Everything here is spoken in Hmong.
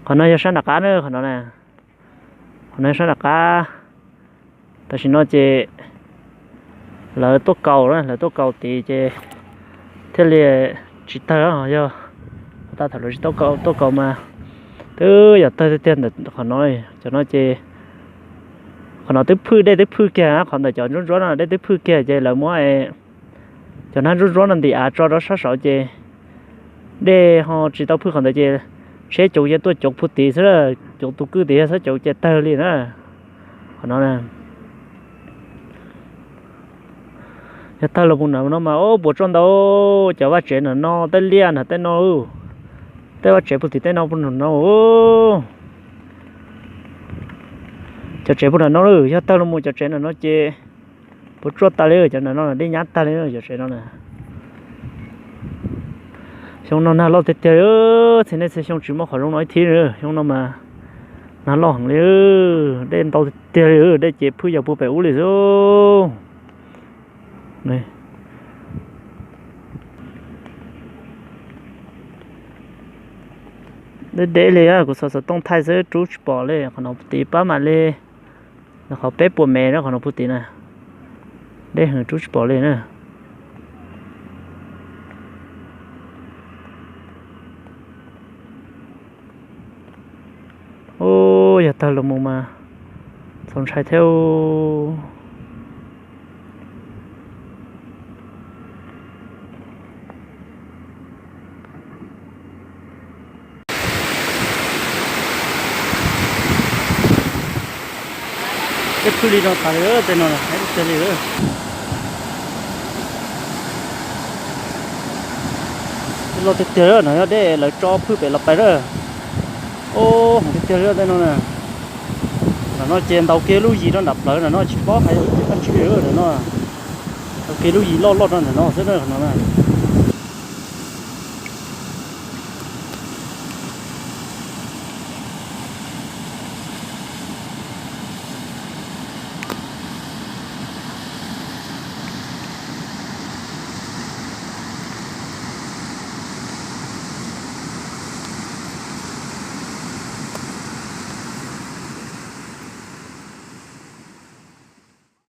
Qhov no yog sab nram qab na, qhov no na. Qhov no yog sab nram qab. Tam sim no ces lawv tuaj kaus na, lawv tuaj kaus tid ces thiaj li tsis tawg, yog tas thaum lawv tsis tuaj kaus mas twb yog tawg tiag tiag ntawm qhov no. Cov no ces qhov no twb phwj, dej twb phwj kiag, qhov ntawm cov ntsuab ntsuab no dej twb phwj kiag ces lawv muab cov hnab ntsuab ntsuab no ntim av tso rau sab saud ces dej ho tsis tau phwj qhov ntawd ces tsheb cov yeej tuaj cov phu tid xwb, cov tus kwj tid xwb cov ces tawg li na. Qhov no yog tawg los mus na no mas puas tsuaj ntau. Cov vaj tsev na no, tej liaj na tej no, tej vaj tsev phu tid tej no puas na no. Cov tsev puas na no, yog tawg los mus cov tsev na no ces puas tsuaj tas li, cov na no dej nyab tag li cov tsev no na. Xyoo no nag loj tiag tiag li, txhia nej txhia xyoo tsis muaj qhov zoo no ib thib li. Xyoo no mas nag loj heev li, dej ntau tiag tiag li, dej ces phwj yog puag pem ub li xwb. Deb deb li, kuv xov xov tooj thaij xwb rub tsis pom li, qhov no phu tid pab mam li, qhov peb puas mev na qhov no phu tid na, deb heev rub tsis pom li na. Ub, yog tawg los mus mas txaus ntshai thiab. Tej phwj li no tas li, tej no tiag li. Loj tiag tiag no yog dej lawv tso phwj pem los pais na. Ub, heev tiag tiag li tej no na. Ntawm no ces ntaus kiag lub yim rau nram plawv ntawm no tsis paub hais tias dab tsi li ntawm no. Ntaus kiag lub yim loj loj rau ntawm no xwb na no na.